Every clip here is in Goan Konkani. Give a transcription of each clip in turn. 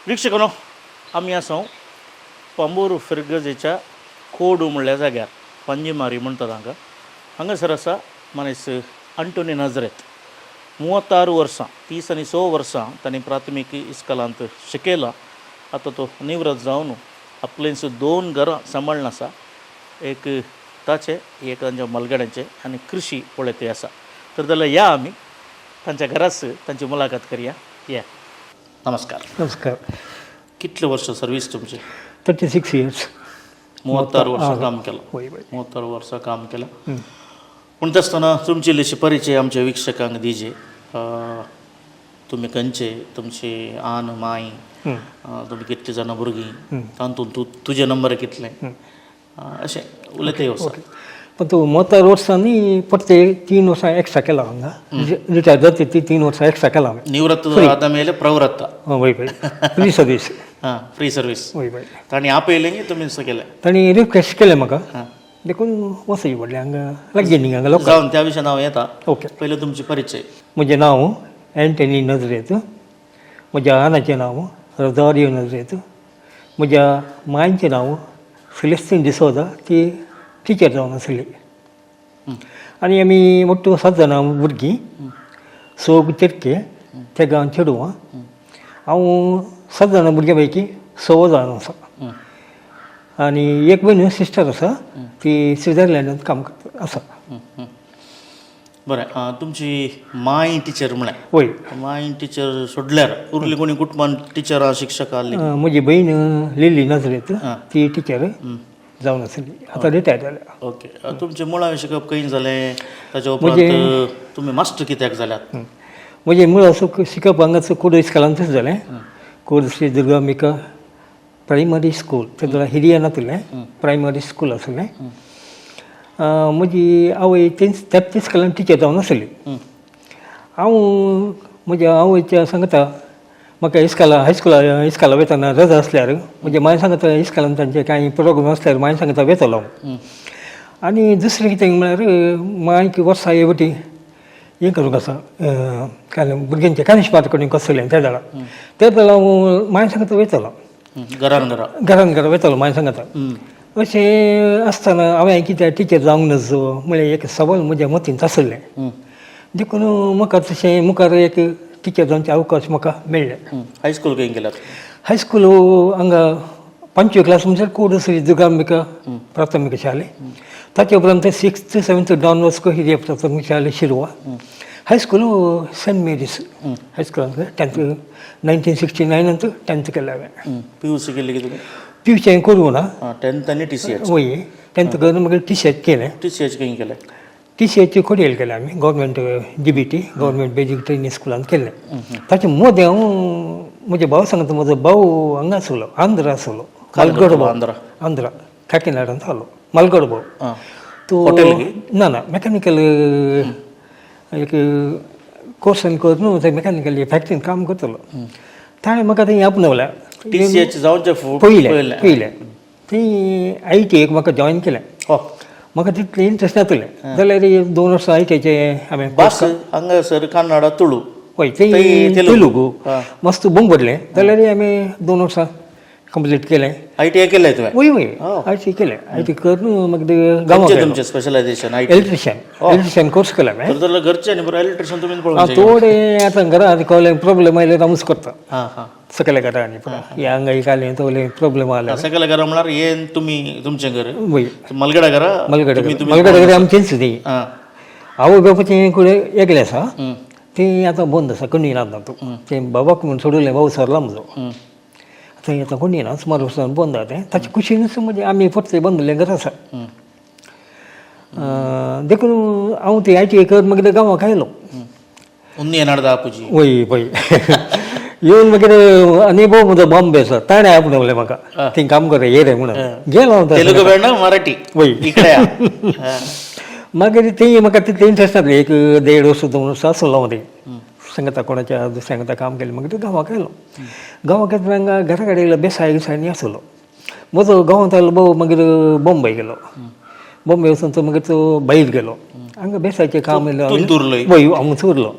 वीक्षकांनो, आमी आसा पांबूर फिरगजेच्या कोडू म्हणल्या जाग्यार, पंजिमारी म्हणटात हांगा. हांगासर आसा मनीस अंटोनी नजरेत. 36 वर्सां, 36 वर्सां तांणी प्राथमीक इस्कलांत शिकयलां. आतां तो निवृत्त जावन आपलेंच दोन घरां सांबाळून आसा, एक ताचे, एक तांच्या मलगड्यांचे, आनी कृशी पळयते आसा. तर जाल्यार या आमी तांच्या घराच तांची मुलाखत करया. या, नमस्कार. नमस्कार. कितले वर्ष सर्वीस तुमची? 36 इयर्स. 36 वर्सां काम केलं? वय वय. 36 वर्सां काम केलं. पूण आसतना तुमची इल्लीशी परिचय आमच्या वीक्षकांक दिजे. तुमी खंयचे, तुमची आन माय, तुमी कितली जाणां भुरगीं, तातूंत तूं तुजे नंबर कितले, अशें उलयता वसा. पण तूं 36 वर्सांनी परते 3 वर्सां एक्स्ट्रा केला हांगा. रिटायर जाता ती 3 वर्सां एक्स्ट्रा केला हांवें. निवृत्त आतां मेले प्रवृत्त. वय वय, फ्री सर्वीस. हां, फ्री सर्वीस. वय वय. तांणी आपयलें की तुमी केलें? तांणी रिक्वेस्ट केलें म्हाका, देखून वचूं पडलें. हांगा लागीं न्ही हांगा लोक. जावन त्या विशयान हांव येता. ओके. पयलीं तुमची परिचय. म्हजें नांव एंटनी नजरेत. म्हज्या आनाचें नांव रोजारियो नजरेत. म्हज्या मांयचें नांव फिलिस्तीन डिसोजा, ती टिचर जावन आसली. आनी आमी ಒಟ್ಟು सात जाणां भुरगीं, सोग चेडके, तेगां चेडवां. हांव सात जाणां भुरग्यां पैकी सवो जावन आसा. आनी एक भयण सिस्टर आसा, ती स्विजरलँडांत काम करता आसा. बरें, तुमची माय टिचर म्हळें. वय. माय टिचर सोडल्यार उरली कोणी कुटुंबान टिचरां, शिक्षकां आहली? म्हजी बहीण लिली नजरेत, ती टिचर जावन आसली, आतां रिटायर जाल्या. ओके. तुमचें मुळावें शिकप खंय जालें? ताच्या उपरांत तुमी मास्टर कित्याक जाल्यात? म्हजें मूळ असो शिकप हांगाच कोडू इस्कॉलांतूच जालें, कोडू श्री दुर्गांबिका प्रायमरी स्कूल. ते जाल्यार हिरिया नासलें, प्रायमरी स्कूल आसलें. म्हजी आवय तेंच त्याच इस्कॉलान टिचर जावन आसली. हांव म्हज्या आवयच्या सांगता म्हाका इस्कॉला, हायस्कुला इस्कॉला वयतना रजा आसल्यार म्हज्या मांय सांगता, इस्कॉलान तांचे कांय प्रोग्राम आसल्यार मांय सांगता वेतलो हांव. आनी दुसरें कितें म्हळ्यार मांयक वर्सा हे वटी हें करूंक आसा, काय भुरग्यांचें कानिशपात करून कसलें त्या वेळार, त्या वेळार हांव मांय सांगता वयतलो. घरान घरा. घरान घरा वयतलो मांय सांगता. अशें आसतना हांवें कितें टिचर जावंक नजो म्हळ्यार एक सवाल म्हज्या मतींत आसलें. देखून म्हाका तशें मुखार एक टिचर जावचे अवकाश म्हाका मेळ्ळे. हायस्कूल खंय केल्यात? हायस्कूल हांगा पांचवी क्लास म्हणल्यार कोडू श्री दुर्गांबिका प्राथमीक शाळे. ताचे उपरांत सिक्स्थ सेवन्थ डॉन बॉस्को हिरिया प्राथमीक शाळे शिरवा. हायस्कूल सेंट मेरीस हायस्कुलांत 10th, 1969नांत 10th केलें हांवें. पीयूसी केली की तुमी? पीयूसी हांवें करूंक ना. हां, 10th आनी टीसीएच. वय, 10th करून मागीर टीसीएच केलें. टीसीएच खंय केलें? टीसीएच कोडियल केलें आमी, government GBT, government basic training स्कुलांत केलें. ताचे मदें हांव म्हज्या भाव सांगता, म्हजो भाव हांगा आसलो, आंध्रा आसलो, मलगड भाव. आंध्रा? आंध्रा काकीनाडांत आसलो मलगड भाव. तो हॉटेल की? ना ना, मेकॅनिकल एक कोर्सान करून ते मेकॅनिकल फॅक्टरीन काम करतलो. ताणें म्हाका थंय आपणवल्या. टीसीएच जावचे पयलें. पयलें. पयलें थंय आयटीआयक म्हाका जॉयन केलें. म्हाका तितलें इंट्रस्ट नासलें जाल्यार 2 वर्सां आयटीआयचें हांवें. भास हांगासर कन्नडा, तुळू. हय, थंय थंय तेलुगू. तेलुगू. मस्त बोंग पडलें जाल्यार हांवें 2 वर्सां कंप्लीट केलें. आयटीआय केलें तुवें? वय वय, आयटी केलें. IT करून मागीर गांवां खंयचें तुमचें specialisation IT? Electrician, electrician course केला हांवें. तर जाल्यार घरचें न्ही बरो इलेक्ट्रिशियन तुमी पळोवचें. थोडे आतां घरा कसले प्रॉब्लेम आयले आमच करता. हां हां सकल्या घरा आनी हे हांगा एक आलें तोले प्रॉब्लेम आले. सकल्या घरा म्हळ्यार हे तुमी तुमचें घर? वय. मलगडा घरा? मलगडे. तुमी तुमी मलगडे घरा आमचेंच ती. आवय बापाचें कुडे एकलें आसा, तें आतां बंद आसा, कोणी ना आतां. तें बाबाक म्हूण सोडलें, भाऊ सरला म्हजो. थंय आतां कोणी ना, सुमार वर्सां बंद आहा तें. ताचे कुशीनच म्हणजे आमी परतें बांदिल्लें घर आसा. देखून हांव ती आयटीआय कर मागीर गांवाक आयलो. उन्नी येणार आपुजी. वय वय, येवन मागीर आनी भाऊ म्हजो बॉम्बे आसा, ताणें आपणवलें म्हाका, थंय काम कर, ये रे म्हणून. गेलो हांव थंय. तेलुगू बेंड मराठी. वय. इकडे या. मागीर थंय म्हाका तितलें इंट्रस्ट नासलें. एक देड वर्स 2 वर्सां आसलो हांव थंय सांगता, कोणाच्या दुसऱ्या सांगता काम केलें. मागीर गांवाक आयलो. गांवाक येतना हांगा घरा कडेन बेसाय गिसायनी आसलो म्हजो. गांवांत आयलो भाऊ, मागीर बॉम्बे गेलो. बॉम्बे वचून तो मागीर तो भायर गेलो. हांगा बेसायचें काम येयलें. तूं उरलोय? वय, हांवूच उरलो.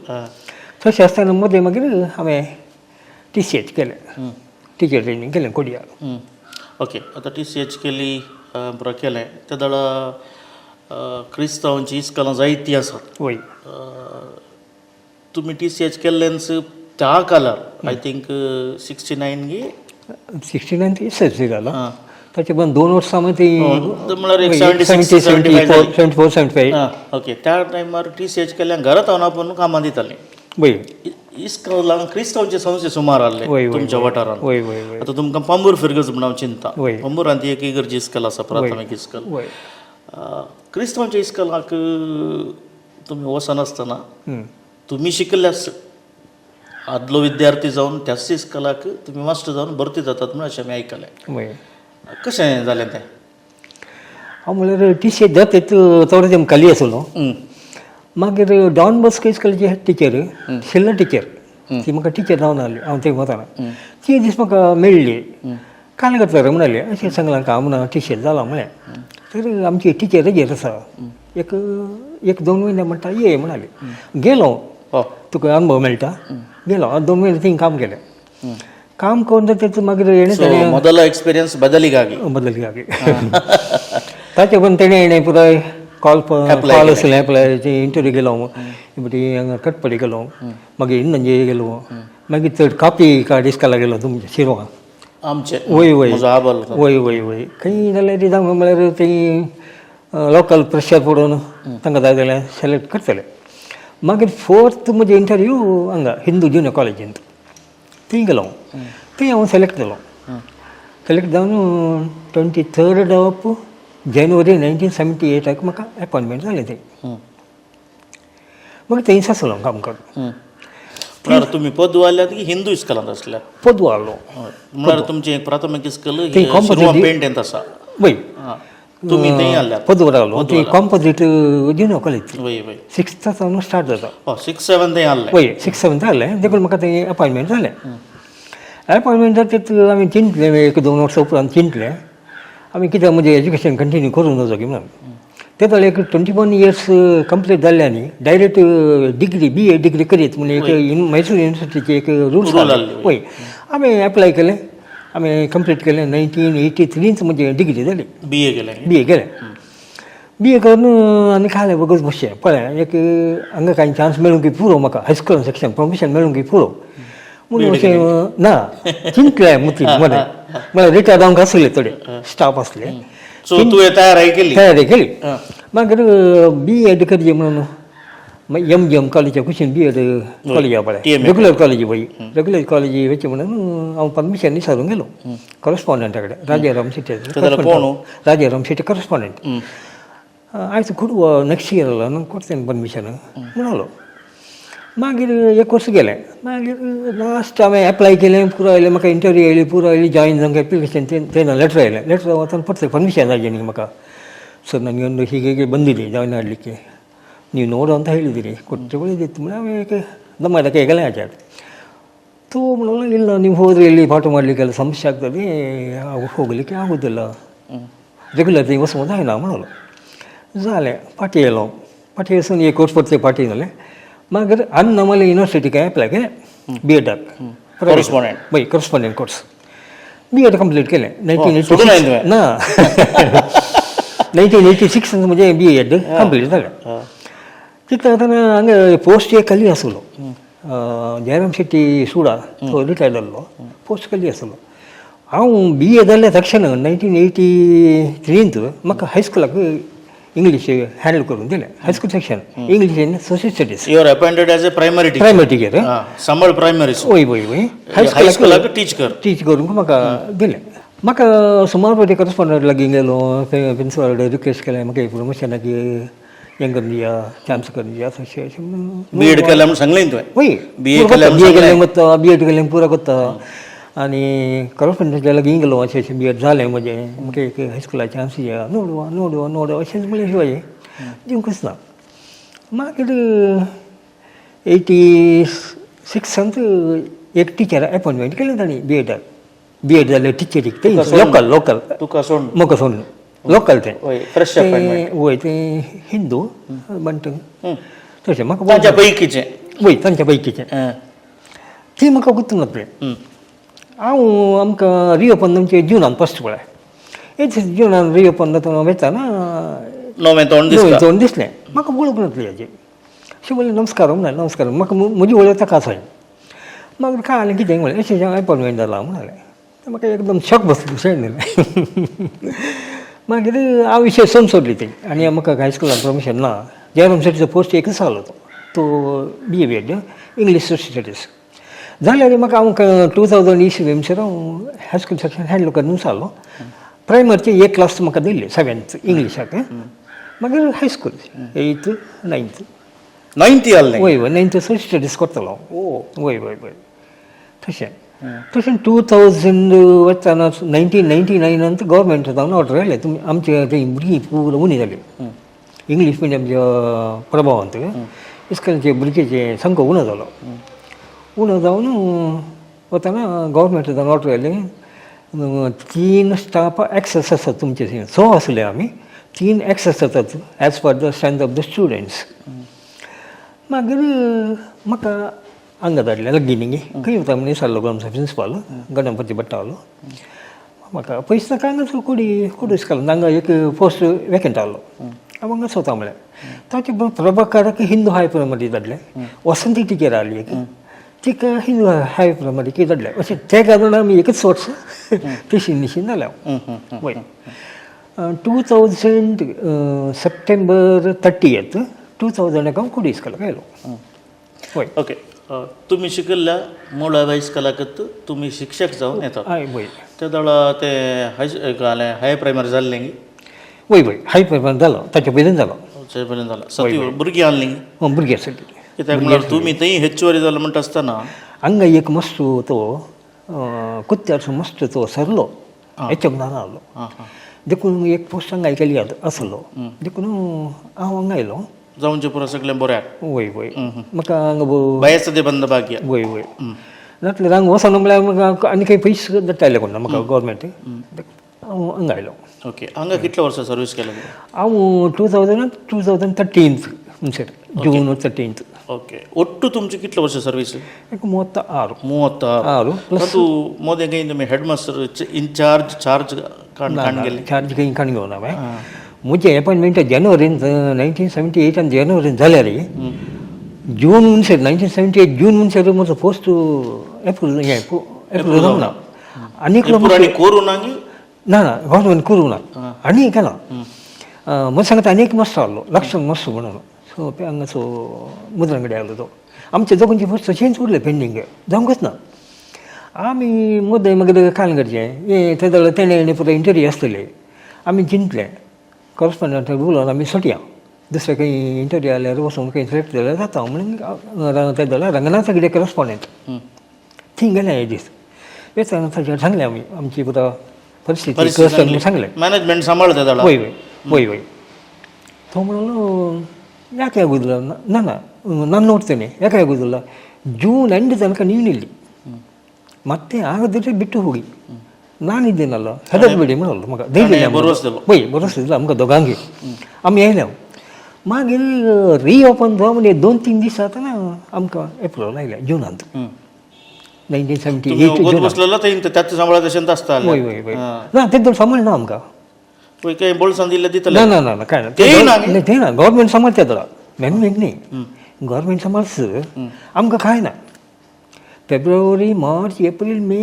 तशें आसतना मदें मागीर हांवें टीसीएच केलें. टिचर ट्रेनींग केलें कोडियार. ओके, आतां टीसीएच केली, पुरो केलें ते दळा. क्रिस्तांवांची इस्कलां जायतीं आसात. तुमी टीसीएच केल्ल्यान्स त्या कालार, I think 69 गी? 69 एसएलसी जाला. ताचे पण 2 वर्सां मागीर ती म्हळ्यार एक 76, 75 जाली. 74, 75. आं, ओके. त्या टायमार टीसीएच केल्ल्यान घरात हांव आपूण कामां दितालीं. इस्कलां क्रिस्तांवचे संस्थे सुमार आहले तुमच्या वाठारांत. वय वय वय आतां तुमकां पांबूर फिरगज म्हण हांव चिंता. पांबूरांत एक इगर्जी इस्कल आसा, प्राथमीक इस्कल. क्रिस्तांवच्या इस्कलाक तुमी वचनासतना तुमी शिकल्ले आस आदलो विद्यार्थी जावन त्याच इस्कलाक तुमी मास्टर जावन भरती जातात म्हूण अशें आमी आयकलें. कशें जालें तें? हांव म्हणल्यार टीसी जाता थोडो तेम खाली आसलो. मागीर डॉन बॉस्को इस्कॉलाची हेड टिचर, शिल्ला टिचर, ती म्हाका टिचर जावन आहली. हांव थंय वताना ती एक दीस म्हाका मेळ्ळी. काय करता रे म्हणाली. अशें सांगलां हांव म्हणून टीचर जाला म्हळें. तर आमची टिचर रजेर आसा, एक एक 2 म्हयने म्हणटा, ये म्हणाली. गेलो. तुका अनुभव मेळटा. गेलो, हांव 2 म्हयने थंय काम केलें. काम करून तेच मागीर हेणें ಸೊ ಮೊದಲ ಎಕ್ಸ್ಪೀರಿಯನ್ಸ್ ಬದಲಿಗಾಗಿ. बदलली. ताचे पण तेणें हेणें पुराय कॉल कॉल आसलें, अप्लाय इंटरव्यू गेलो. बरी हांगा कटपडी गेलो, मागीर इन्नंजे गेलो, मागीर चड कापी कार्ड इस्काला गेलो तुमच्या शिरवा. आमचे. वय वय म्हजो आबल. वय वय वय खंय जाल्यार ती जावं म्हळ्यार ती लोकल प्रेशर पडून तांकां जाय जाल्यार सिलेक्ट करतले. मागीर फोर्थ म्हजे इंटरव्यू हांगा हिंदू ज्युनियर कॉलेजींत, थंय गेलो. थंय हांव सिलेक्ट जालो. सिलेक्ट जावन 23rd of January 1978 म्हाका एपॉयंटमेंट जालें थंय. मागीर थंयच आसलो काम करून. म्हळ्यार तुमी पदू आल्यात की हिंदू इस्कलांत आसल्यात? पदू आहलो. म्हळ्यार तुमचें प्राथमीक इस्कल थंय composite शिरवां पेंटेंत आसा. वय. आं. तुमी थंय आल्यात. पदवर आहलो ती कॉम्पोजीट ज्युनियर कॉलेज. वय वय सिक्स्था सावन स्टार्ट जाता. हो, सिक्स सेवन थंय आहलें. वय, सिक्स सेवन्थ आहलें. देखून म्हाका थंय अपॉयंटमेंट जालें. अपॉयंटमेंट जातकीच आमी चिंतलें, एक 2 वर्सां उपरांत चिंतलें आमी, कित्याक म्हजें एज्युकेशन कंटिन्यू करूं नजो की म्हणून. ते जालें एक 21 इयर्स कंप्लीट जाल्ले आनी डायरेक्ट डिग्री, बीए डिग्री करीत म्हणून एक मैसूर युनिवर्सिटीची एक रुल्स. Rule आहली. वय, आमी एप्लाय केलें, आमी कंप्लीट केलें. 1983त म्हजी डिग्री जाली. बी ए केलें. बीए केलें. बीए करून आनी खालें बगच बसचें पळय, एक हांगा कांय चान्स मेळूंक की पुरो, म्हाका हायस्कुलान सेक्शन प्रमोशन मेळूंक की पुरो म्हणून अशें ना चिंतलें मतीन मदें. म्हळ्यार रिटायर जावंक आसले थोडे स्टाफ आसले. सो तुवें तयारी केली. तयारी केली. मागीर बी एड करचें म्हणून एम जी एम कॉलेजा कुशीन बी एड कॉलेज पळय. TMA. Regular college पळय, रेगुलर कॉलेज वचचें म्हणून हांव परमिशन विचारूंक गेलो कॉरस्पॉन्डंटा कडेन, राजाराम शेट्टी. जाल्यार कोण? राजाराम शेट्टी कॉरस्पॉन्डंट. ಆಯಿತು, ಕೊಡುವ, ನೆಕ್ಸ್ಟ್ ಇಯರ್ ಅಲ್ಲ, ನಾನು ಕೊಡ್ತೇನೆ ಪರ್ಮಿಷನ್ म्हणालो. मागीर एक वर्स गेलें. मागीर लास्ट हांवें एप्लाय केलें, पुरो आयलें. म्हाका इंटरव्यू आयली, पुरो आयली. जॉयन जावंक एप्लिकेशन तेन्ना लेटर आयलें. लेटर वचून परतें ಪರ್ಮಿಷನ್ ಆಗಿದೆ म्हाका. ಸರ್, ನನಗೊಂದು ಹೀಗೆ ಹೀಗೆ ಬಂದಿದೆ ಜಾಯ್ನ್ ಆಗಲಿಕ್ಕೆ, ನೀವು ನೋಡು ಅಂತ ಹೇಳಿದ್ದೀರಿ, ಕೊಟ್ಟರೆ ಒಳ್ಳೆದಿತ್ತು. ಹಾಗೆ ನಮ್ಮ ಅದಕ್ಕೆ ಈಗಲೇ ಆಚೆ ತೋ म्हणलं, ಇಲ್ಲ, ನೀವು ಹೋದರೆ ಇಲ್ಲಿ ಪಾಠ ಮಾಡಲಿಕ್ಕೆಲ್ಲ ಸಮಸ್ಯೆ ಆಗ್ತದೆ, ಹೋಗಲಿಕ್ಕೆ ಆಗೋದಿಲ್ಲ, रेगुलर थंय वचूंक जायना म्हणलो. जालें, फाटीं येयलो. फाटीं वचून एक वर्स परतें फाटीं जालें. मागीर अन्नामले युनिवर्सिटीक एप्लाय केलें बी एडाक. Correspondent. वय, correspondent course. B Ed complete केलें 19 सोडून आयलें तुवें? ना, 1986 म्हजें बी एड कंप्लीट जालें. तितलें जातना हांगा पोस्ट एक खाली आसलो. जयराम शेट्टी सुडा तो रिटायर्ड जाल्लो, पोस्ट खाली आसलो. हांव बी ए जाल्ल्या तक्षण 1983त म्हाका हायस्कुलाक इंग्लीश हँडल करून दिलें, high school section, English आनी social studies. You are appointed as a primary teacher. Primary teacher. सांबाळ प्रायमरी. वय वय वय हायस्कुलाक टीच कर. टीच करूंक म्हाका दिलें. म्हाका सुमार फावटी करस्पॉन्डंट लागीं गेलो, थंय प्रिंसिपल कडेन रिक्वेस्ट केलें, म्हाका प्रमोशनाक हें करून दिया, चान्स करून दिया, अशें अशें म्हणून. बी एड केल्या म्हणून सांगलें तुवें? वय. BA केल्या. बी ए केलें कोत्ता, बी एड केलें पुरो कोत्ता. आनी करस्पॉन्डंटा लागीं गेलो, अशें अशें बी एड जालें म्हजें, म्हाका एक हायस्कुलाक चान्स दिया, नोडवा नोडवा नोडवा अशेंच म्हणलें. शिवाय दिवंकच ना. मागीर 86 एक टिचर अपॉयंटमेंट केलें तांणी बी एडाक, बी एड जालें टिचरीक ते लोकल लोकल. तुका सोडून. म्हाका सोडून लोकल तें. वय, फ्रेश अपॉइंटमेंट. वय, तें हिंदू म्हणटा तशें म्हाका. तांच्या पैकीचें. वय, तांच्या पैकीचें. ती म्हाका गुंतूंक लागलें. हांव आमकां रिओपन आमचे जुनान फस्ट पळय एक जुनान रिओपन जाता वतना नवें तोंड दिसता. तोंड दिसलें म्हाका, वळख नासली हाजी. अशें म्हणलें, नमस्कार म्हणलें, नमस्कार. म्हाका म्हजी वळख ताका आसा. मागीर काय आनी कितें म्हणलें, अशें अशें एपॉयंटमेंट जाला म्हणालें. म्हाका एकदम शॉक बसलो अशें जालें. मागीर हांव विशय सोम सोडली ती आनी म्हाका हायस्कुलान प्रमोशन ना. जयराम शेट्टीचो पोस्ट एकच आसलो, तो तो B A B Ed English social studies जाल्यार म्हाका हांव 2000 इसवी म्हणसर हांव हायस्कूल सेक्शन हँडल करून जालो. प्रायमरीची एक क्लास म्हाका दिल्ली, सेवेंथ इंग्लिशाक. मागीर हायस्कूल एथ, नायन्थ. नायन्थ आसलें? वय वय, नायन्थ सोशल स्टडीज करतलो हांव. वय वय वय, तशें तशें 2000 वतना 1999त गव्हर्मेंट जावन ऑर्डर आयलें, तुमी आमचे थंय भुरगीं पूरा उणी जाली इंग्लीश मिडियमच्या प्रभावांत. इस्कॉलाचे भुरग्याचे सामको उणो जालो. उणो जावन वतना गव्हर्मेंट जावन ऑर्डर आयलें, तीन स्टाफ एक्सेस आसात तुमचे थंय. स आसले आमी, तीन एक्सेस आसात as per the strength of the students. मागीर म्हाका हांगा धाडलें लगीन खंय वता म्हण विचारलो आमचो प्रिंसिपाल गणपती भट्टा आहलो म्हाका. पयस नाका, हांगा कोडी कोडी इस्कॉलान हांगा एक पोस्ट वेकंट आहलो, हांव हांगा वता म्हळें. ताचे प्रभाकराक हिंदू हाय प्रायमरी धाडलें. वसंती टिचर आहली एक, तिका हिंदू हाय प्रायमरीक धाडलें. अशें ते कारण आमी एकच वर्स तशी निशीन जालें हांव. वय, 2000 September 30th 2000 हांव कोडी इस्कॉलाक आयलो वय. ओके, तुमी शिकिल्ल्या मुळाव्या इस्कॉलाकत तुमी शिक्षक जावन येतात. हय वय. ते दोळा ते हाय हाय प्रायमरी जाल्लें गी? वय वय, हाय प्रायमरी जालो, ताच्या पयलीं जालो. पयलीं जालो. सती भुरगीं आहलीं? भुरगीं आसली. कित्याक म्हळ्यार तुमी थंय हेच्चोरी जालो म्हणटा आसतना हांगा एक मस्त तो कुत्त्याचो मस्त तो सरलो हेच्या आहलो. आं हां. देखून एक पोस्ट हांगा केली आसलो, देखून हांव हांगा आयलो. जावचे पुरो सगळें बऱ्याक. वय वय, म्हाका हांगा बायस दे बंद भाग्य. वय वय, नातल्यार हांगा वचोन म्हळ्यार म्हाका आनी खंय पयशे धाडटाले कोण म्हाका गव्हर्मेंट. हांव हांगा आयलो. ओके, हांगा कितले वर्सां सर्वीस केल्या तुवें? हांव 2013 म्हणसर, जून 13. ओके, ಒಟ್ಟು तुमची कितले वर्सां सर्वीस? एक 36. 36. आರು प्लस. तातूंत मोदें खंय तुमी हेडमास्टर इनचार्ज चार्ज काण काण गेल्ले? चार्ज खंय काण घेवना हांवें. म्हजें एपॉयंटमेंट जानेवारीन 1978 जानेवारीन जाल्यार जून म्हणसर, 1978 जून म्हणसर म्हजो पोस्ट एप्रूव हें एप्रूव जावंक ना आनी. एप्रूव आनी करूं ना गी? ना ना, गव्हर्मेंट करूंक ना आनी केला. म्हजे सांगता, आनी एक मस्त आहलो लक्ष्मण मस्त म्हणून, सो हांगा सो मुद्रांगडे आहलो तो. आमचे दोगांचे पोस्ट तशेंच उरलें पेंडींग, जावंकच ना. आमी मुद्दे मागीर काय करचें हें ते जाल्यार तेणें पुरो इंटरव्यू आसतले. आमी चिंतलें, कॉरस्पोंडंट उलोवन आमी सोटया, दुसरें खंय इंटरव्यू आल्यार वचून खंय सिलेक्ट जाल्यार जाता म्हणून. ते जाल्यार रंगनाथा कितें कॉरस्पोंडंट थंय गेले एक दीस. वेतना ताचेर सांगलें आमी आमची पुरो परिस्थिती कस म्हणून सांगलें. मॅनेजमेंट सांबाळता जाल्यार. वय वय वय वय, तो म्हणलो ಯಾಕೆ ಆಗೋದಿಲ್ಲ, ना ना, ನಾನು ನೋಡ್ತೇನೆ ಯಾಕೆ ಆಗೋದಿಲ್ಲ. ಜೂನ್ ಎಂಡ್ ತನಕ ನೀವು ನಿಲ್ಲಿ, ಮತ್ತೆ ಆಗದಿದ್ರೆ ಬಿಟ್ಟು ಹೋಗಿ, ನಾನಿದ್ದೇನಲ್ಲ, ಹೆದರಬೇಡಿ म्हणलो. म्हाका धैर्य. भरवंसो. वय, भरोसो दिलो आमकां दोगांकय. आमी आयले. मागीर रिओपन जावन म्हणजे 2-3 दीस जातना आमकां एप्रुवल आयलें जुनांत, 1978 वत जुनांत. बसलेलो थंय त्याच सांबाळत अशें आसता. वय वय वय, ना ते सांबाळना आमकां. पळय काय बोल्सान दिल्लें दितले. ना ना ना ना, काय ना. तेय ना? नाही, ते ना, गव्हर्मेंट सांबाळटा त्याला, मॅनेजमेंट नाही. गव्हर्मेंट सांबाळच आमकां काय ना. फेब्रुवारी, मार्च, एप्रील, मे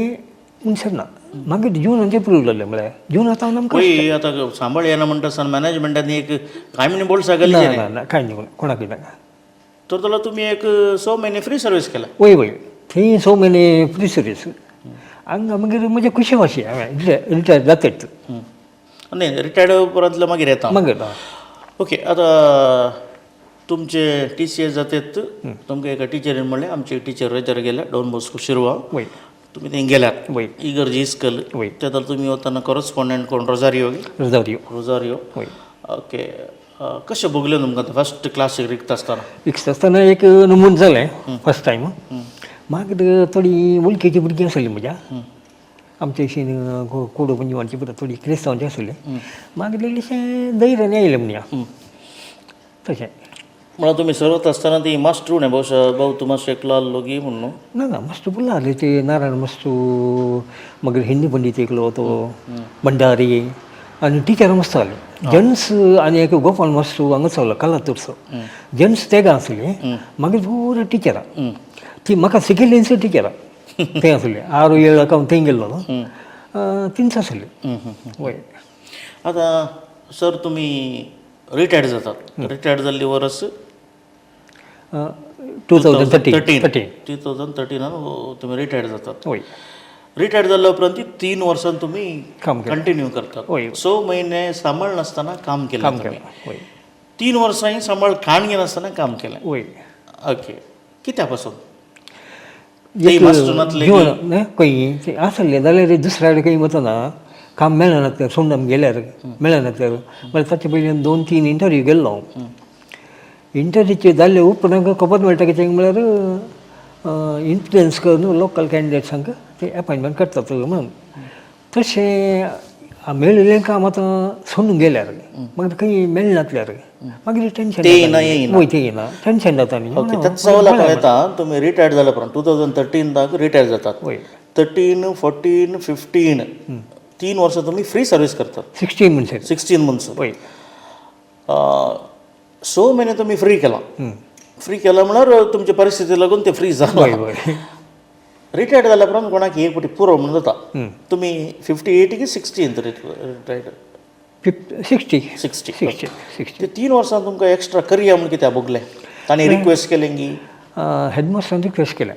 म्हणसर ना, मागीर जून एप्रूव जालें म्हळ्यार जून आतां आमकां. पळय आतां सांबाळ येना म्हणटा आसतना मॅनेजमेंटान एक काय म्हणी बोल्सा ना. घाली. ना ना, काय न्ही, कोणाकय नाका. तर जाल्यार तुमी एक 6 म्हयने फ्री सर्वीस केला. वय वय, थंय 6 म्हयने फ्री सर्वीस. हांगा मागीर म्हज्या खुशी वाशी हांवें रिटायर जातच. न्ही, रिटायर्ड उपरांतलो मागीर येता. मागीर. ओके, आतां तुमचे टीसीएस जातेत, तुमकां एका टिचरीन म्हणलें, आमची टिचर रजार गेल्या डॉन बॉस्को शिरवा. तुमी थंय गेल्यात. वय. इगर्जी इस्कल. ते तर तुमी वतना कॉरस्पोंडंट कोण, रोजारियो? रोजारियो. रोजारियो. वय. ओके, कशें भोगलें तुमकां फर्स्ट क्लासीक रिक्त आसतना? फिक्स आसतना एक नमून जालें फर्स्ट टायम. मागीर थोडी वळखीची भुरगीं आसलीं म्हज्या, आमच्या अशीं कोडू पंजवांची पुरो थोडी क्रिस्तांवची आसली. मागीर इल्लेशें धैर्यान येयलें म्हणया तशें. म्हळ्यार तुमी सरत आसतना ती मास्टर न्ही बहुशा भाऊ तूं मातशें एकलो आहलो गी म्हूण न्हू. ना ना, मास्टर पुल्ला आहले ते. नारायण मास्टू, मागीर हिंदी पंडीत एकलो तो भंडारी आनी टिचरां मस्त आहली जेंट्स. आनी एक गोपाल मास्टू हांगाच आहलो कालातूरचो. जेंट्स तेगां आसली, मागीर पुरा टिचरां. ती म्हाका शिकयल्लींच टिचरां थंय आसली. आरू येळ हांव थंय गेल्लो न्हू, तींच आसली वय. आतां सर तुमी रिटायर्ड जातात. रिटायर्ड जाल्ली वर्स? 2013. 13. 2013 तुमी रिटायर्ड जातात. वय. रिटायर्ड जाल्या उपरांत 3 वर्सां तुमी काम केलें. कंटिन्यू करतात. वय. 6 म्हयने सांबाळ नासतना काम केलें काम तुमी. केलें वय. 3 वर्सांय सांबाळ काण घेनासतना काम केलें. वय. ओके, कित्या पासून ते एक मास्टर नासले? जीवन न्ही, खंय ते आसले जाल्यार दुसऱ्या कडेन खंय वतना काम मेळना तर, सोडून गेल्यार मेळना तर. मागीर ताचे पयलीं 2-3 इंटरव्यू गेल्लो हांव. इंटरव्यूचे जाल्ले उपरांत खबर मेळटा कितें म्हळ्यार इन्फ्लुयन्स करून लोकल कॅन्डिडेट्सांक ते एपॉयंटमेंट करतात म्हणून. तशें मेळिल्लें काम आतां सोडून गेल्यार मागीर खंय मेळनासल्यार मागीर टेंशन. ते येयना, येयना. वय, ते येयना, टेंशन जाता न्ही. ओके, ताका सवाल येता, तुमी रिटायर्ड जाल्या उपरांत 2013 रिटायर्ड जातात. वय. 13, 14, 15, 3 वर्सां तुमी फ्री सर्वीस करतात. 16 म्हणसर. 16 म्हणसर. वय. 6 म्हयने तुमी फ्री केलां. फ्री केलां म्हळ्यार तुमचे परिस्थिती लागून ते फ्री वय. जालां. वय. रिटायर्ड जाल्या उपरांत कोणाक एक फावटी पुरो म्हणून जाता. तुमी 58 की 16 रिटायर्ड? 60. 60. 60, 60. ते 3 वर्सां तुमकां एक्स्ट्रा करया म्हूण कित्याक भोगलें? तांणी रिक्वेस्ट केलें की? हेडमास्टरान रिक्वेस्ट केलें.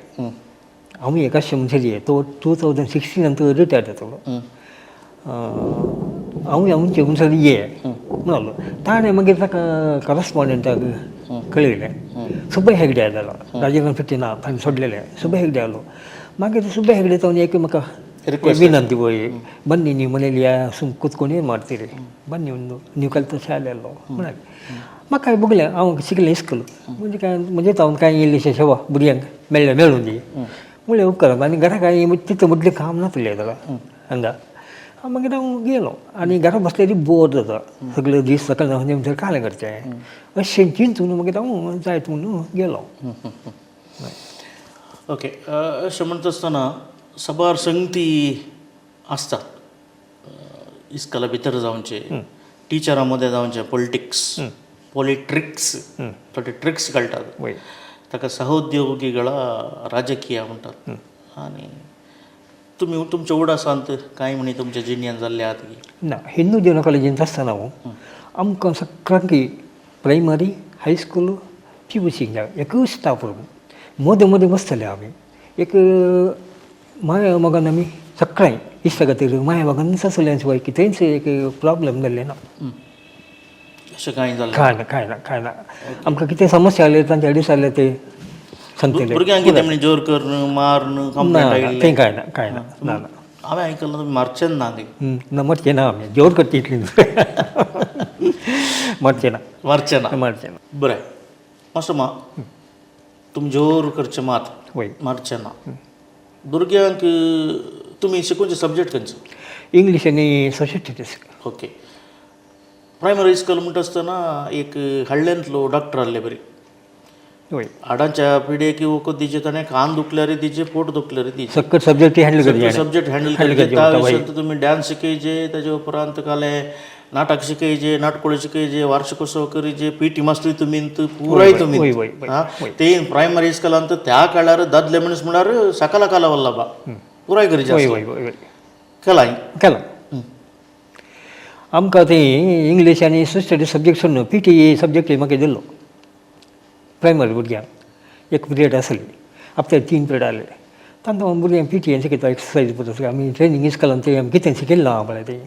हांव एकाच म्हणसर तो 2016 रिटायर्ड जातलो, हांव आमचे म्हणसर ये म्हणलो. ताणें मागीर ताका करस्पॉन्डंटाक कळयलें. सुब्बय हेगडे आयलो, राजेंद्र फिफ्टी ना ताणें सोडलेलें. सुब्बय हेगडे आयलो. मागीर सुब्बय हेगडे तो एक म्हाका Request. ವಿನಂತಿ, ಹೋಗಿ ಬನ್ನಿ, ನೀವು ಮನೇಲಿ ಯಾ ಸುಮ್ ಕೂತ್ಕೊಂಡು ಏನು ಮಾಡ್ತೀರಿ, ಬನ್ನಿ, ಒಂದು ನೀವು ಕಲಿತ ಶಾಲೆ ಅಲ್ಲೋ म्हणाले. म्हाका बघलें, हांव शिकलें इस्कूल म्हणजे काय, म्हणजे हांव कांय इल्लेशें सेवा भुरग्यांक मेळ्ळें मेळूं दी म्हणलें उपकार. आनी घरा कांय तितूं म्हटलें काम नासलें जाल्यार हांगा. मागीर हांव गेलो आनी घरा बसल्यार बोर जाता सगळे दीस. सकाळ म्हणसर कालें करचें अशें चिंतून मागीर हांव जायत म्हणून गेलो. ओके, अशें म्हणटा आसतना साबार संगती आसतात इस्कला भितर जावचे, टिचरां मदें जावचे, पॉलिटिक्स, पॉलिट्रिक्स, थोडे ट्रिक्स कळटात. वय. ताका सहोद्योगीಗಳ राजकीय म्हणटात. आनी तुमी तुमच्या उडासांत कांय म्हणी तुमच्या जिणेंत जाल्ले आहात की? ना, हिंदू ज्युनियर कॉलेजींत आसतना हांव आमकां सगळ्यांक प्रायमरी, हायस्कूल, PUC एकूच स्टाफ रूम. मदें मदें बसताले आमी. एक माया मोगान आमी सगळ्यांक इश्टा खातीर माया मोगानच आसलें शिवाय कितेंच एक प्रॉब्लम जाल्लें ना. अशें कांय जालें? कांय ना, कांय ना, कांय ना. आमकां कितें समस्या आसले तांच्या आडीस आसले ते सांगतले. भुरग्यांक कितें म्हणी जोर करून मारून कंप्लेंट ना. आयिल्लें? तें कांय ना, कांय ना, ना ना. हांवें आयकलां तुमी मारचें ना ती. ना, मरचें ना आमी. जोर करची इतली, मरचें ना. मारचें ना. मरचें ना. बरें, मातसो मा तुमी जोर करचें मात वय. मारचें ना. भुरग्यांक तुमी शिकोवचे सब्जेक्ट खंयचो? इंग्लीश आनी social studies. Okay, primary school म्हणटा आसतना एक हळ्ळेंतलो डॉक्टर आहले बरी. वय. हाडांच्या पिडेक वखद दिवचें ताणें, कान दुखल्यार दिवचें, पोट दुखल्यार दिवचें. सक्कट सब्जेक्ट हँडल करचे. सब्जेक्ट हँडल करचे. त्या विशयांत तुमी डान्स शिकयचे, ताजे उपरांत काले नाटक शिकयचे, नाटकुळें शिकयचे, वार्षिकोत्सव करीचे, पी टी मास्टर तुमी पुराय तुमी. वय वय वय. ते प्रायमरी स्कुलांत त्या काळार दादले मनीस म्हळ्यार सकला काला वल्लभा पुराय करचे. वय वय वय वय. केलां? केलां. आमकां ती इंग्लीश आनी सोशल स्टडीज सब्जेक्ट सोडून पी टी सब्जेक्ट म्हाका दिल्लो. प्रायमरी भुरग्यांक एक पिरियड आसली, हप्त्याक 3 पिरियड आहले. तांकां भुरग्यांक पी टी शिकयता, एक्सरसायज पुरो. आमी ट्रेनींग इस्कॉलान ते आमी कितें शिकयलें ना पळय, तें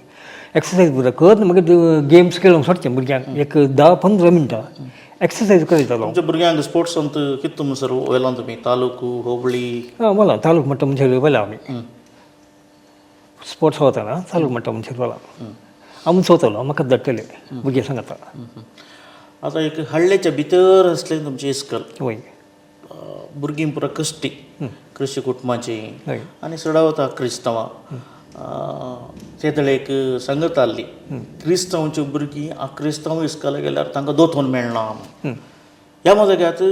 एक्सरसायज पुरो कर, मागीर गेम्स खेळोंक सोडचें भुरग्यांक. एक 10-15 मिनटां एक्सरसायज करयतालो. तुमच्या भुरग्यांक स्पोर्ट्सांत कितें म्हणसर व्हेलां तुमी तालुको, होबळी? आं, वला तालूक मट्टा म्हणसर व्हेला आमी. स्पोर्ट्स वतना तालूक मट्टा म्हणसर व्हेला. आमचो वतलो, म्हाका धाडटले भुरगे सांगता. आतां एक हळ्ळेच्या भितर आसलें तुमचें इस्कॉल. वय. भुरगीं पुरा कश्टी, कृशी कुटुंबाची वय. आनी चडावत क्रिस्तांवां. ते एक संगत आहली, क्रिस्तांवची भुरगीं क्रिस्तांव इस्कॉलाक गेल्यार तांकां दोतोन मेळना. ह्या मजग्यात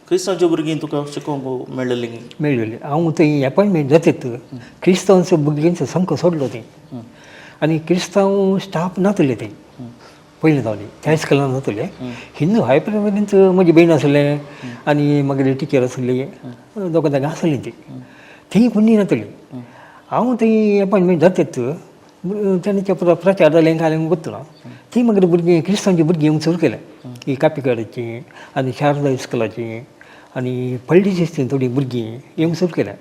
क्रिस्तांवच्या भुरगीं तुका शिकोवंक मेळ्ळेलीं? मेळ्ळेली. हांव थंय एपॉयंटमेंट जातात क्रिस्तांवचो भुरग्यांचो सामको सोडलो थंय आनी क्रिस्तांव स्टाफ नातले थंय पयलीं जावनी त्या इस्कॉलान नातले. हिंदू हाय प्रायमरींत म्हजी भयण आसलें आनी मागीर टिचर आसली, दोगां जाणां आसलीं ती, थंय कोणी नातली. हांव थंय एपॉयंटमेंट जातात तेन्ना प्रचार जालें काय गोत्तू ना. ती मागीर भुरगीं क्रिस्तांवची भुरगीं येवंक सुरू केलें, ही कापिकाडाची आनी शारदा इस्कॉलाची आनी पळडीची थोडीं भुरगीं येवंक सुरू केलें.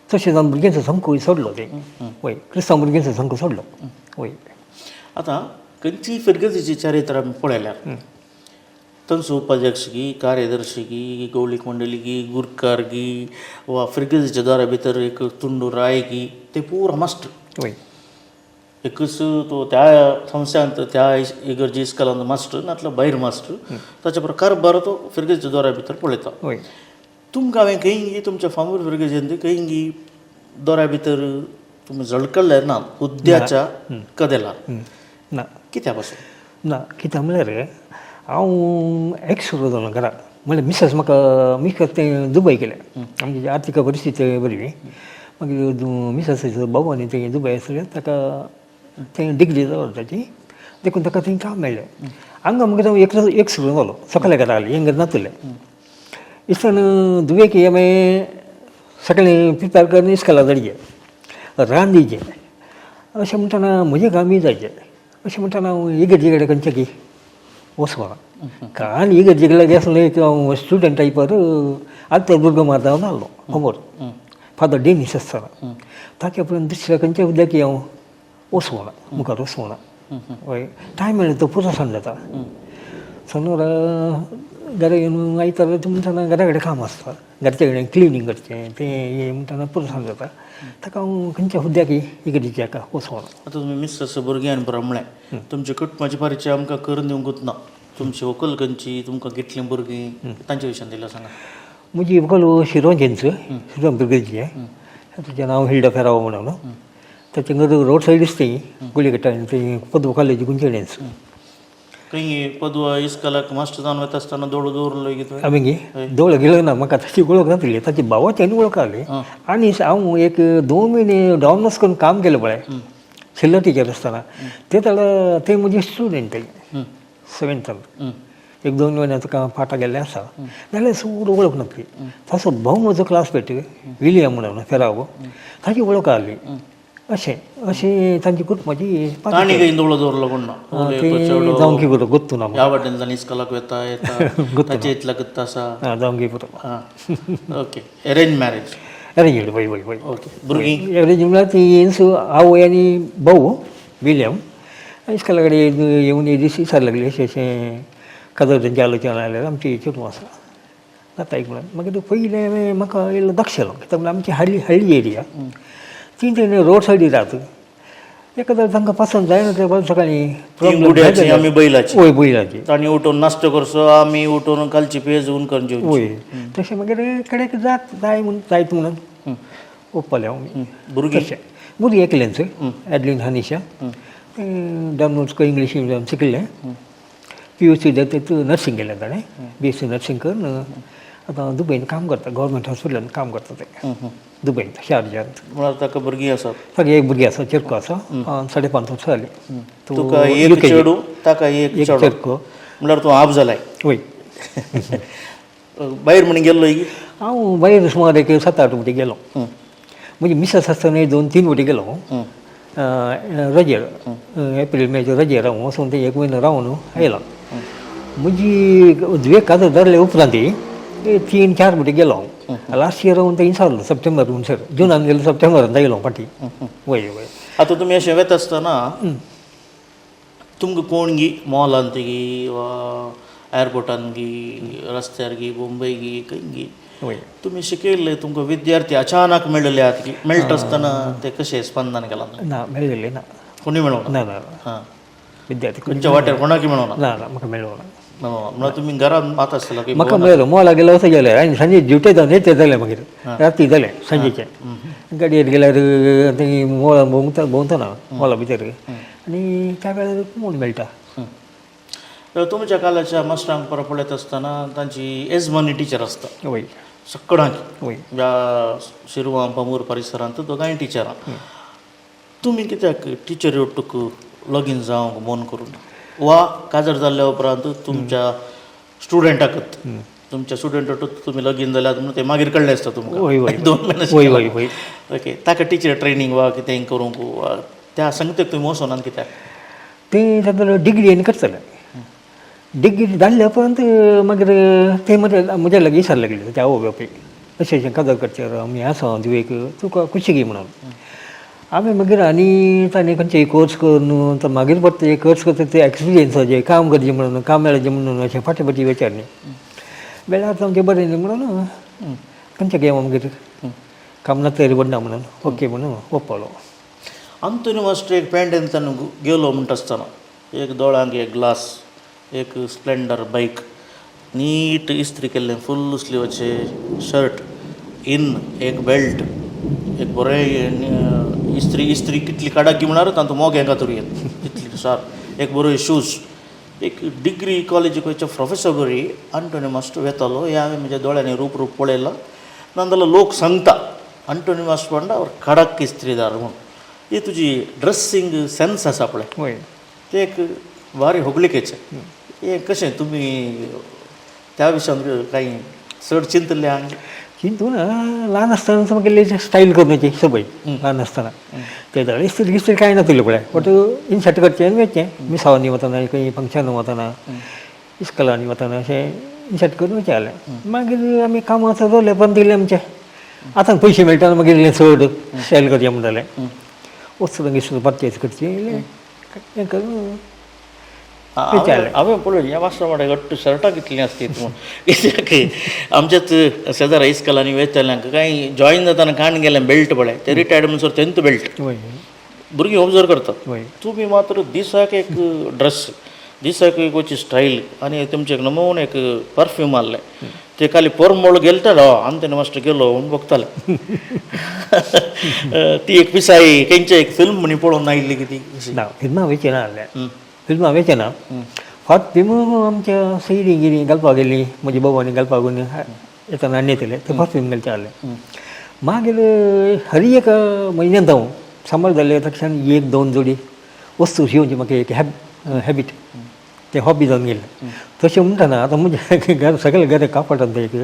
तशें जावन भुरग्यांचो सामको सोडलो ते, वय क्रिस्तांव भुरग्यांचो सामको सोडलो वय. आतां खंयचीय फिरगजेची चरित्र आमी पळयल्यार तांचो उपाध्यक्ष गी, कार्यदर्शी गी, गौळीक मंडळी गी, गुरकार गी वा फिरगजेच्या दारा भितर एक तुंडू राय गी, ते पुरा मास्टर वय. एकूच तो त्या संस्थांत त्या इगर्जी इस्कॉलांत मास्टर नातल्यार भायर मास्टर, ताच्या कारभार तो फिरगजेच्या दोरा भितर पळयता. वय. तुमकां हांवें खंय तुमच्या फामूर फिरगजेंत खंय दोरा भितर तुमी झळकल्ले ना हुद्द्याच्या कदेलार? ना. कित्या पासून ना? कित्याक म्हणल्यार हांव एक्स सुरू जालो घरा, म्हणल्यार मिसेस म्हाका मिसेस तें दुबय गेलें. आमची आर्थीक परिस्थिती बरी. मागीर मिसेसाचो भाव आनी तें दुबय आसलें, ताका थंय डिग्री जालो ताची, देखून ताका थंय काम मेळ्ळें. हांगा मागीर हांव एकलो एक सुरू जालो, सकाळीं घरा आसलें, हेंगर नातलें. इसान दुबेक हांवें सकाळीं प्रिपेर करून इस्कॉलाक धाडचें, रांदीचें. अशें म्हणटना म्हजें कामूय जायचें. अशें म्हणटना हांव इगर्जे कडेन खंयचे की वचना कारण इगर्जे कडेन आसलो एक हांव स्टुडंट टायपार आतां दुर्ग मारता आसलो खबर फादर डेनीस आसतना, ताच्या उपरांत दुसऱ्या खंयच्या हुद्द्याक हांव वचना, मुखार वचना. हय, टायम मेळ्ळो तो पुरो सांज जाता. सोनवारा घरा येवन आयतारा म्हणटना घरा कडेन काम आसता, घरचे कडेन क्लिनींग करचें तें हें म्हणटना पुरो सांज जाता. ताका हांव खंयच्या हुद्द्याक इगर्जेच्या हाका वचना. आतां तुमी मिसेस भुरग्यान बरो म्हणलें, तुमच्या कुटुंबाची परिचय आमकां करून दिवंकूच ना. तुमची व्हंकल खंयची, तुमकां कितलीं भुरगीं, तांच्या विशयान दिल्यार सांगा. म्हजी व्हंकल शिरोंचेंच, शिरों बिरगेची. ताचें नांव हिल्डा फेरावो म्हणून. ताचें घर रोड सायडीच ती गुळी कट्टा थंय पदव कॉलेज गुंचेडेच. खंय पदवा इस्कॉलाक मास्टर जावन वता आसतना दोळो दवरलो की तुवें? आमी गे दोळो गेलो ना, म्हाका ताची वळख नासली, ताची भावाची आनी वळख आसली. आनी हांव एक 2 म्हयने डॉन करून काम केलें पळय सिल्लो टिचर आसतना, ते ताका ते म्हजे स्टुडंट सेवेंथान 1-2 म्हयन्याचो काम फाटा गेल्लें आसा जाल्यार चड वळख नासली. ताचो भाव म्हजो क्लासमेट विलियम म्हणून फेरावो, ताची वळख आसली. अशें अशें तांची कुटुंबाची तांणी खंय दोळो दवरलो कोण ना? जावंक पुरो गोत्तू ना. ह्या वाटेन तांणी इस्कॉलाक वता येता ताचे इतला कत्ता आसा. आं, जावंक पुरो. आं, ओके. Arrange marriage? अरेंज, वय वय वय. ओके. भुरगीं? अरेंज म्हणल्यार ती आवय आनी भाऊ विलियम इस्कॉला कडेन येवन एक दीस विचार लागली, अशें अशें काजर तेंची आलोचना जाल्यार आमची चेडूं आसा जाता एक म्हणून. मागीर पयलें हांवें म्हाका इल्लो दक्षलो, कित्याक म्हणल्यार आमची हळ्ळी हळ्ळी एरिया, ती तेणी रोड सायडी राहत, एखाद्या तांकां पसंत जायना ते सकाळीं. गुड्याची आमी बैलाची. वय, बैलाची. तांणी उठून नाश्तो करचो, आमी उठून कालची पेज उन करून जेवची. वय, तशें मागीर कडेक जात जाय म्हूण जायत म्हणून ओप्पलें हांव. भुरगीं? तशें भुरगीं एकलेंच, एडलीन हानिशा, तें डॉन इंग्लीश मिडियम शिकिल्लें, PUC जाता नर्सिंग केलें ताणें, BSc nursing करून आतां दुबयन काम करता, गव्हर्मेंट हॉस्पिटलान काम करता तें दुबयन शारजांत. म्हळ्यार ताका भुरगीं आसात? ताका एक भुरगें आसा, चेरको आसा, 5.5 वर्सां जालीं. तुका एक चेडूं, ताका एक एक चेडो. चेरको. म्हळ्यार तूं आप जालाय? वय. भायर म्हण गेल्लो की? हांव भायर सुमार एक 7-8 वटी गेलो. म्हजी मिसेस आसतना 2-3 वटी गेलो. रजेर एप्रील मेच्या रजेर हांव वचून ते 1 म्हयनो रावन आयलो. म्हजी धुवे काजर धरले उपरांत 3-4 वटी गेलो हांव. लास्ट इयर हांव थंय सारलो सप्टेंबर म्हणसर, जुनान गेलो, सप्टेंबरान आयलो फाटीं. वय वय. आतां तुमी अशें वता आसतना तुमकां कोण गी मॉलांत गी वा एअरपोर्टान गी, रस्त्यार गी, मुंबय गी, खंय गी वय तुमी शिकयल्ले तुमकां विद्यार्थी अचानक मेळ्ळेले आहात की मेळटा आसतना ते कशें स्पंदन केलां? ना, मेळ्ळेले ना. कोणी मेळोना? ना ना. हां. विद्यार्थी खंयच्या वाटेर कोणाकी मेळोना? ना ना, म्हाका मेळोना. म्हळ्यार तुमी घरान मात आसतलो की? म्हाका मेळ्ळो मॉला गेलो वचो गेले आनी सांजे ड्युटे जावन येते जालें, मागीर राती जालें सांजेचें गाडयेर गेल्यार थंय मॉला भोंवता भोंवतना मॉला भितर आनी त्या वेळार कोण मेळटा. तर तुमच्या कालाच्या मास्टरांक परत पळयता आसतना तांची येजमानी टिचर आसता वय सकडांक वय ह्या शिरवां बांबूर परिसरांत दोगांय टिचरां. तुमी कित्याक टिचरी ओटूक लगीन जावंक मन करून वा काजार जाल्ल्या उपरांत तुमच्या स्टुडंटाकत तुमच्या स्टुडंट ओटूक तुमी लगीन जाल्यात म्हणून ते मागीर कळ्ळें आसता वय तुमकां वय 2 म्हयने. वय वय वय. ओके, ताका टिचर ट्रेनींग वा कितें करूंक वा त्या संगतेक तुमी वचोनात कित्याक? ते तातूंत डिग्री आनी करतले डिग्री जाल्ल्या उपरांत मागीर ते म्हज्या म्हज्या लागीं विचार लागले ते आवय बापूय अशें अशें काजार करचें आमी आसा धुवेक तुका खुशी घे म्हणून. आमी मागीर आनी ताणें खंयचे कोर्स करून तर मागीर परते कोर्स करता ते एक्सपिरियन्साचे काम करचें म्हणून काम मेळचें म्हणून अशें फाटीं फाटीं विचारलें वेळार आमचें बरें न्ही म्हणून खंयच्या गेम मागीर काम ना तयारी पडना म्हणून ओके म्हणून ओपलो. अंतोनी मास्टर एक पेंडेंतान गेलो म्हणटा आसतना एक दोळ्यांक एक ग्लास, एक स्प्लेंडर बायक, नीट इस्त्री केल्लें फूल स्लिवाचे शर्ट इन एक बेल्ट एक बरें इस्त्री इस्त्री कितली काडाकी म्हळ्यार तांतू मोग हेंका येत तितली सार एक बरो शूज एक डिग्री कॉलेजीक वयच्या प्रोफेसर बरी अंटोनी मास्टर वेतालो. हें हांवें म्हज्या दोळ्यांनी रूप रूप पळयलां. नाजाल्यार लोक सांगता अंटोनी मास्टर म्हणटा कडक इस्त्रीदार म्हूण. ही तुजी ड्रेसींग सेन्स आसा पळय वय ते एक भारी होगळिकेचें. हें कशें तुमी त्या विशयान कांय चड चिंतलें आनी चिंतून ल्हान आसतना म्हाका स्टायल करपाची संवय ल्हान आसतना ते जाल्यार इस्त्री गिस्त्री कांय नासलें पळय बट इनशर्ट करचें आनी वचचें मिसावांनी वतना खंय फंक्शनाक वतना इस्कॉलांनी वतना अशें इनशर्ट करून वचचें जालें. मागीर आमी कामां चलयलें बंद केलें आमचें. आतां पयशे मेळटा मागीर इल्लें चड स्टायल करचें म्हणटालें वस्तू गिस्तू परचेज करची इल्लें हें करून. हांवें पळय ह्या मास्टर वांगडा घट्ट शर्टां कितलीं आसतीत म्हूण. कित्याक आमच्याच शेजारा इस्कॉलांनी वेताल्यांक कांय जॉयन जाताना काण गेलें बेल्ट पळय ते रिटायर्ड म्हणसर तेंत बेल्ट भुरगीं ऑब्जर्व करतात. तुमी मात्र दिसाक एक ड्रेस, दिसाक एक वची स्टायल आनी तुमचें एक नमून एक परफ्यूम आहलें ते खाली पोरमोळ गेले तर आंतनी मास्टर गेलो म्हूण बगताले. ती एक पिसाय खंयचे एक फिल्म म्हणी पळोवन आयिल्ली कितें अशी. ना, फिल्मां वयचें ना आहलें, फिल्मां वयचें ना. फक्त फिल्म आमच्या सयरीं गिरीं घालपाक गेलीं म्हज्या बाबांनी घालपाक येतना आनी येतले ते फर्स्ट फिल्म घालचें आहलें. मागीर हर एक म्हयन्यांत हांव सांबाळ जाल्ले तक्षण एक दोन जोडी वस्तू शिंवची म्हाका एक हॅबीट ते हॉबी जावन गेलें. तशें म्हणटना आतां म्हज्या घर सगळें घर कापडांत एक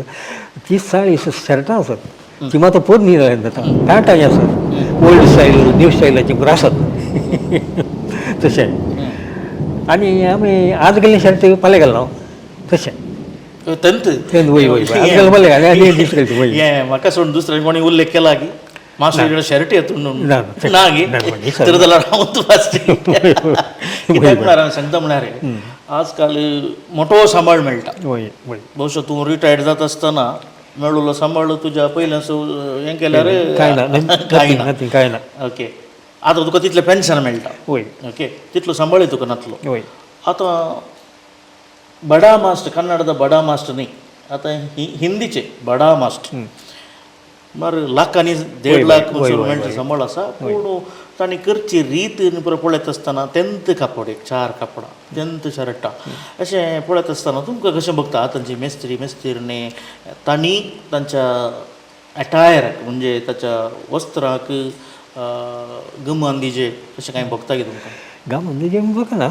30-40 शर्टां आसात ती मात पोरणी जाल्यात आतां पॅन्टाय आसात ओल्ड स्टायल न्यू स्टायलाची पुरो आसात तशें. आनी आमी आज गेल्ले शर्ट फाल्यां घालना तशें. तेंत तेंत वय वय आज घाल फाल्यां घाल आनी दुसरें वय. हें म्हाका सोडून दुसऱ्या कोणी उल्लेख केला की मास्टर शर्ट येतून ना, ना गे ना, ना, तर जाल्यार हांव तुका कित्याक म्हळ्यार हांव सांगता म्हळ्यार आजकाल मोटो सांबाळ मेळटा. वय वय. बहुशा तूं रिटायर्ड जाता आसतना मेळुलो सांबाळ तुज्या पयलें हें केल्यार कांय ना. कांय ना. नथींग कांय ना. ओके, आतां तुका तितलें पेन्शन मेळटा. वय. ओके, तितलो सांबाळय तुका नातलो. वय. आतां बडा मास्टर कन्नडದ बडा मास्टर न्ही आतां हिंदीचे बडा मास्टर मार लाखांनी 1.5 लाख मेळटा सांबाळ आसा. पूण तांणी करची रीत पळयता आसतना तेंत कापड एक चार कापडां तेंत शर्टां अशें पळयता आसतना तुमकां कशें बगता आतांची मेस्त्री मेस्त्रीने तांणी तांच्या एटायराक म्हणजे ताच्या वस्त्राक गमान दिजे अशें कांय बगता की तुमकां? गांव म्हणजे बघा ना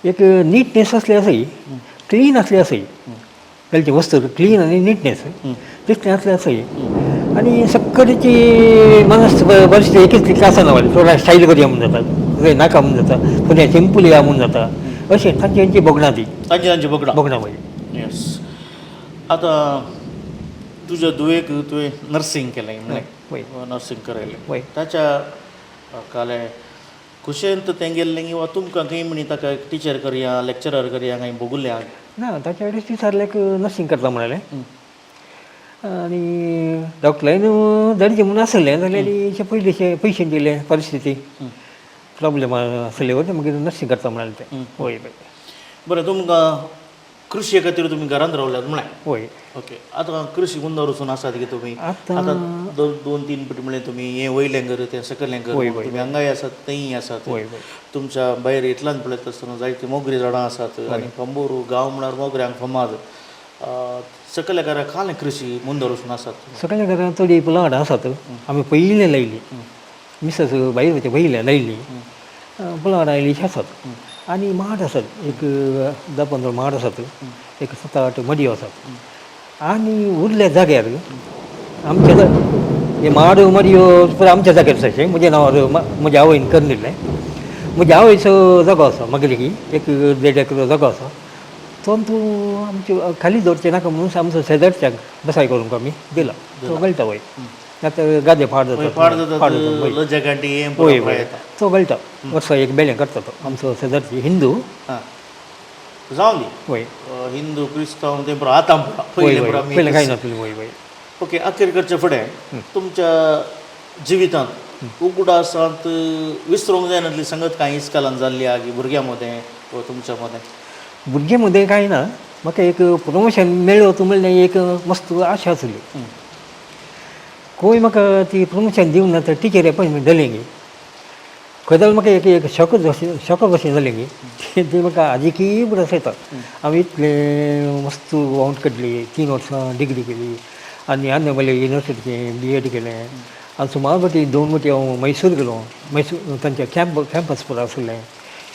एक नीटनेस असली आसय क्लीन असली आसय घालची वस्तू क्लीन आनी नीटनेस तितलें असलें आसय. आनी सक्कडची मनस बरेचशी एकच आसना वाले थोडा स्टायल करया म्हूण जाता थोडे नाका म्हूण जाता थोडे सिंपल या म्हूण जाता अशें तांची तांची भोगणां ती. तांची तांची बगडां. भोगणां मागीर. येस, आतां तुज्या धुवेक तुवें नर्सिंग केलें म्हणलें. वय. नर्सिंग करयलें. वय. ताच्या काले खुशेन तें गेल्लें वा तुमकां खंय म्हणी ताका टिचर करया लेक्चरर करया कांय भोगुलें? ना, ताच्या कडेन ती सारल्याक नर्सिंग करता म्हणालें आनी डॉक्टर लायन धाडचें म्हणून आसलें जाल्यार पयलीं पयशे दिले परिस्थिती प्रॉब्लेम आसले मागीर नर्सिंग करता म्हणालें तें. वय वय. बरें, तुमकां कृशये खातीर तुमी घरांत रावल्यात म्हळें. वय. ओके, आतां कृशी मुंदर वचून आसात की तुमी? आतां आतां दोन तीन पटी म्हणलें तुमी, हें वयलें घर, तें सकयलें घर, वय, वय. तुमी हांगाय आसात, थंय आसात. वय वय. तुमच्या भायर इतल्यान पळयता आसतना जायती मोगरी झाडां आसात आनी पंबूर गांव म्हळ्यार मोगऱ्यांक फामाद. सकयल्या घरा कालें कृशी मुंदर वचून आसात. सगळ्या घरांत थोडी प्लांट आसात. आमी पयलीं लायली, मिसेस भायर वयचे पयलीं लायली प्लांट आयली आसात आनी माड आसात, एक 10-15 माड आसात, एक 7-8 मडयो आसात. आनी उरल्या जाग्यार आमच्या हे माड मडयो पुरा आमच्या जाग्यार आसा. म्हज्या नांवार म्हज्या आवयन करून दिल्लें. म्हज्या आवयचो जागो आसा मागीर की एक 1.5 एकर जागो आसा, तो तूं आमचे खाली दवरचें नाका म्हणून आमचो शेजारच्याक बसाय करूंक आमी दिला. तो गळटा वय, नातर गादे फाड जाता. पाड जातात. फाड जाता वय. लज्जा गांठी हें वय. पुरा वय. येता. तो गळटा, वर्सा एक बेलें करता तो आमचो शेजारची हिंदू. हां, जावं दी. वय. हिंदू क्रिस्तांव तें पुरो आतां पुरो वय. पयलें वय. पुरो आमी. पयलें कांय नासलें, वय वय. ओके, अखेर करचे फुडें तुमच्या जिवितांत उगडासांत विसरूंक जायनातली संगत कांय इस्कालान जाल्ली आहा की भुरग्यां मदें वा तुमच्या मदें? भुरगे मदें कांय ना. म्हाका एक प्रमोशन मेळत म्हणल्यार एक मस्त आशा आसली. खंय म्हाका ती प्रमोशन दिवंक ना तर टिचर एपॉयंटमेंट जाली गी खंय जाल्यार म्हाका एक एक शकच अशें शक कशें जालें गी ती म्हाका आजिकीय उगडास येता. हांवें इतलें मस्त वावंट काडली, 3 वर्सां डिग्री केली आनी आनामले युनिवर्सिटीचें बी एड केलें आनी सुमार फावटी, 2 फावटी हांव मैसूर गेलो. मैसूर तांच्या कॅम्पस पुरो आसलें.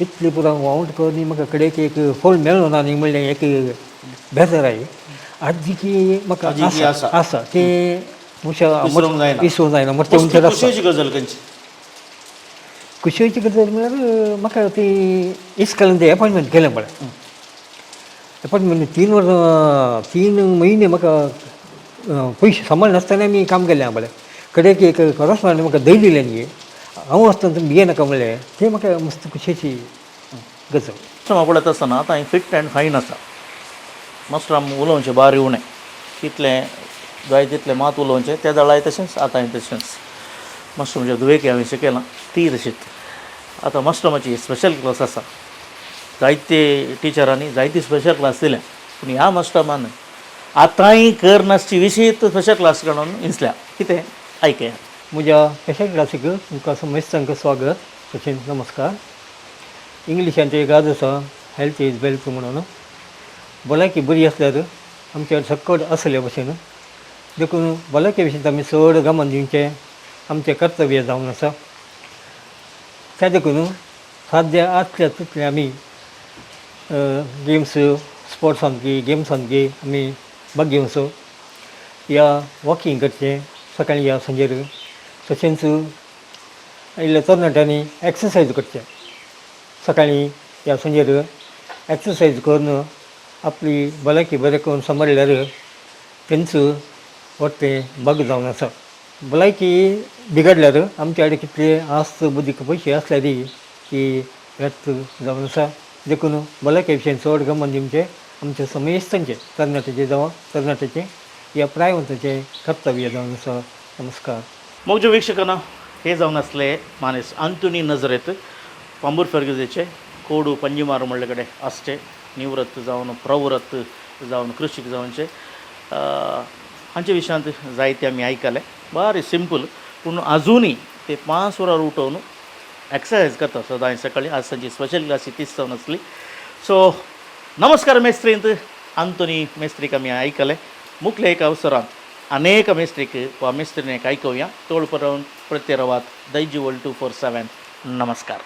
इतलें पुरो वावंट करून म्हाका कडेक एक फळ मेळ्ळो ना न्ही म्हणलें एक बेजाराय आजिकी म्हाका. आजिकी आसा. आसा. आसा ती मनशा विसरूंक जायना. विसरूंक जायना, मरचे म्हणसर आसा. खुशयेची गजाल खंयची? खुशयेची गजाल म्हळ्यार म्हाका ती इस्कॉलान ते एपॉयंटमेंट केलें पळय. एपॉयंटमेंट 3 वर्सां 3 म्हयने म्हाका पयशे सांबाळ नासतना आमी काम केलें पळय. कडेक एक खरोच म्हाका धैर्य दिलें न्ही, हांव आसतना तुमी भिये नाका म्हणलें, तें म्हाका मस्त खुशयेची गजाल. मास्टर पळयता आसतना आतां फिट अँड फायन आसा. मास्टरान उलोवचें बारी उणें, कितलें जाय तितलें मात उलोवचें. त्या वेळार तशेंच, आतांय तशेंच. मास्टर म्हज्या धुवेक हांवें शिकयलां, तीय तशीच. आतां मास्टराची स्पेशल क्लास आसा. जायते टिचरांनी जायती स्पेशल क्लास दिल्या, पूण ह्या मास्टरान आतांय कर नासची विशीं स्पेशल क्लास काडून इंसल्या. कितें आयकया. म्हज्या स्पेशल क्लासीक तुमकां समेस्तांक स्वागत तशेंच नमस्कार. इंग्लिशांत एक गाज आसा, हेल्थ is wealth म्हणून. भलायकी बरी आसल्यार आमच्या सक्कड आसल्या भशेन. देखून भलायके विशीं आमी चड गमन दिवचें आमचें कर्तव्य जावन आसा. त्या देखून साद्य आसल्या तितलें आमी गेम्स स्पोर्ट्सान की गेम्सान की आमी भाग घेवचो या वॉकींग करचें सकाळीं या सांजेर. तशेंच आयिल्ल्या तरणाट्यांनी एक्सरसायज करचें सकाळीं या सांजेर. एक्सरसायज करून आपली भलायकी बरें करून सांबाळ्ळ्यार तेंच व्हडलें भाग जावन आसा. भलायकी बिगडल्यार आमच्या कडेन कितले आस्त बुद्दीक पयशे आसल्यार ती व्यर्थ जावन आसा. देखून भलायके विशयी चड गमन दिवचें आमच्या समेस्तांचें, तरणाट्याचें जावं तरणाट्याचें या प्रायवंताचें कर्तव्य जावन आसा. नमस्कार. मोगजे वीक्षकांनो, हे जावन आसले मानेस आंतोनी नजरेत, पांबूर फेर्गजेचे कोडू पंजिमार म्हणले कडेन आसचे, निवृत्त जावन प्रवृत्त जावन कृशीक जावचे. हांचे विशयांत जायते आमी आयकले. बारी सिंपल, पूण आजुनूय ते 5 वरां उठोवन एक्सरसायज करता सदांय सकाळी. आज तांची स्पेशल क्लासी तीच जावन आसली. सो नमस्कार मेस्त्रींत आंतोनी मेस्त्रीक आमी आयकले. मुखल्या एका अवसरांत अनेक मेस्त्रीक वा मेस्त्रीनेक आयकुया. तोळ परवन प्रत्यरवात दैजी वर्ल्ड 247. नमस्कार.